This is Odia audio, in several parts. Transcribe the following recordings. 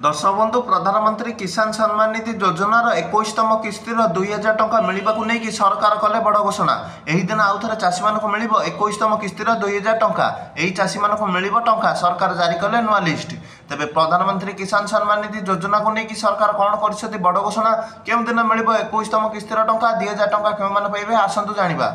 ଦର୍ଶକ ବନ୍ଧୁ, ପ୍ରଧାନମନ୍ତ୍ରୀ କିଷାନ ସମ୍ମାନ ନିଧି ଯୋଜନାର 21ତମ କିସ୍ତିର 2000 ଟଙ୍କା ମିଳିବାକୁ ନେଇକି ସରକାର କଲେ ବଡ଼ ଘୋଷଣା। ଏହି ଦିନ ଆଉ ଥରେ ଚାଷୀମାନଙ୍କୁ ମିଳିବ 21ତମ କିସ୍ତିର 2000 ଟଙ୍କା। ଏହି ଚାଷୀମାନଙ୍କୁ ମିଳିବ ଟଙ୍କା, ସରକାର ଜାରି କଲେ ନୂଆ ଲିଷ୍ଟ। ତେବେ ପ୍ରଧାନମନ୍ତ୍ରୀ କିଷାନ ସମ୍ମାନ ନିଧି ଯୋଜନାକୁ ନେଇକି ସରକାର କ'ଣ କରିଛନ୍ତି ବଡ଼ ଘୋଷଣା, କେଉଁ ଦିନ ମିଳିବ 21ତମ କିସ୍ତିର ଟଙ୍କା, 2000 ଟଙ୍କା କେଉଁମାନେ ପାଇବେ, ଆସନ୍ତୁ ଜାଣିବା।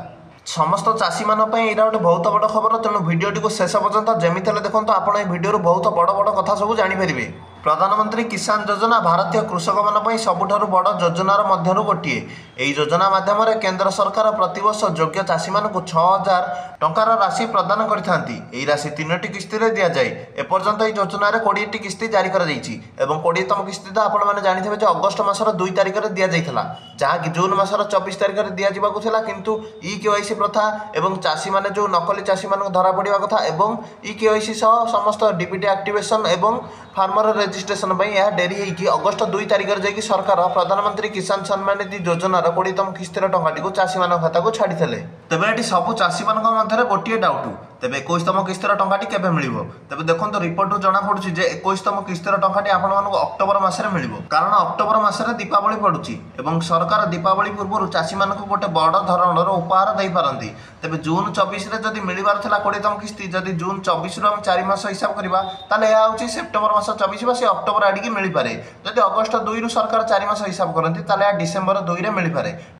ସମସ୍ତ ଚାଷୀମାନଙ୍କ ପାଇଁ ଏଇଟା ଗୋଟେ ବହୁତ ବଡ଼ ଖବର, ତେଣୁ ଭିଡ଼ିଓଟିକୁ ଶେଷ ପର୍ଯ୍ୟନ୍ତ ଯେମିତି ହେଲେ ଦେଖନ୍ତୁ। ଆପଣ ଏହି ଭିଡ଼ିଓରୁ ବହୁତ ବଡ଼ ବଡ଼ କଥା ସବୁ ଜାଣିପାରିବେ। ପ୍ରଧାନମନ୍ତ୍ରୀ କିଷାନ ଯୋଜନା ଭାରତୀୟ କୃଷକମାନଙ୍କ ପାଇଁ ସବୁଠାରୁ ବଡ଼ ଯୋଜନାର ମଧ୍ୟରୁ ଗୋଟିଏ। ଏହି ଯୋଜନା ମାଧ୍ୟମରେ କେନ୍ଦ୍ର ସରକାର ପ୍ରତିବର୍ଷ ଯୋଗ୍ୟ ଚାଷୀମାନଙ୍କୁ 6000 ଟଙ୍କାର ରାଶି ପ୍ରଦାନ କରିଥାନ୍ତି। ଏହି ରାଶି 3ଟି କିସ୍ତିରେ ଦିଆଯାଏ। ଏପର୍ଯ୍ୟନ୍ତ ଏହି ଯୋଜନାରେ 20ଟି କିସ୍ତି ଜାରି କରାଯାଇଛି ଏବଂ 20ତମ କିସ୍ତି ତ ଆପଣମାନେ ଜାଣିଥିବେ ଯେ ଅଗଷ୍ଟ ମାସର 2 ତାରିଖରେ ଦିଆଯାଇଥିଲା, ଯାହାକି ଜୁନ୍ ମାସର 24 ତାରିଖରେ ଦିଆଯିବାକୁ ଥିଲା। କିନ୍ତୁ ଇ କେୱାଇସି ପ୍ରଥା ଏବଂ ଚାଷୀମାନେ ଯେଉଁ ନକଲି ଚାଷୀମାନଙ୍କୁ ଧରା ପଡ଼ିବା କଥା ଏବଂ ଇ କେୱାଇସି ସହ ସମସ୍ତ ଡିବିଟି ଆକ୍ଟିଭେସନ୍ ଏବଂ ଫାର୍ମର ରେଜିଷ୍ଟ୍ରେସନ ପାଇଁ ଏହା ଡେରି ହେଇକି ଅଗଷ୍ଟ 2 ତାରିଖରେ ଯାଇକି ସରକାର ପ୍ରଧାନମନ୍ତ୍ରୀ କିଷାନ ସମ୍ମାନ ନିଧି ଯୋଜନାର 20ତମ କିସ୍ତିର ଟଙ୍କାଟିକୁ ଚାଷୀମାନଙ୍କ ଖାତାକୁ ଛାଡ଼ିଥିଲେ। ତେବେ ଏଠି ସବୁ ଚାଷୀମାନଙ୍କ ମଧ୍ୟରେ ଗୋଟିଏ ଡାଉଟ୍, ତେବେ 21ତମ କିସ୍ତିର ଟଙ୍କାଟି କେବେ ମିଳିବ? ତେବେ ଦେଖନ୍ତୁ, ରିପୋର୍ଟରୁ ଜଣାପଡ଼ୁଛି ଯେ 21ତମ କିସ୍ତିର ଟଙ୍କାଟି ଆପଣମାନଙ୍କୁ ଅକ୍ଟୋବର ମାସରେ ମିଳିବ, କାରଣ ଅକ୍ଟୋବର ମାସରେ ଦୀପାବଳି ପଡ଼ୁଛି ଏବଂ ସରକାର ଦୀପାବଳି ପୂର୍ବରୁ ଚାଷୀମାନଙ୍କୁ ଗୋଟେ ବଡ଼ ଧରଣର ଉପହାର ଦେଇପାରନ୍ତି। ତେବେ ଜୁନ୍ 24ରେ ଯଦି ମିଳିବାର ଥିଲା 20ତମ କିସ୍ତି, ଯଦି ଜୁନ୍ 24ରୁ ଆମେ 4 ମାସ ହିସାବ କରିବା, ତାହେଲେ ଏହା ହେଉଛି ସେପ୍ଟେମ୍ବର ମାସ 24 ବା ସେ ଅକ୍ଟୋବର ଆଡ଼ିକି ମିଳିପାରେ। ଯଦି ଅଗଷ୍ଟ 2ରୁ ସରକାର 4 ମାସ ହିସାବ କରନ୍ତି, ତାହେଲେ ଏହା ଡିସେମ୍ବର 2ରେ ମିଳିପାରେ।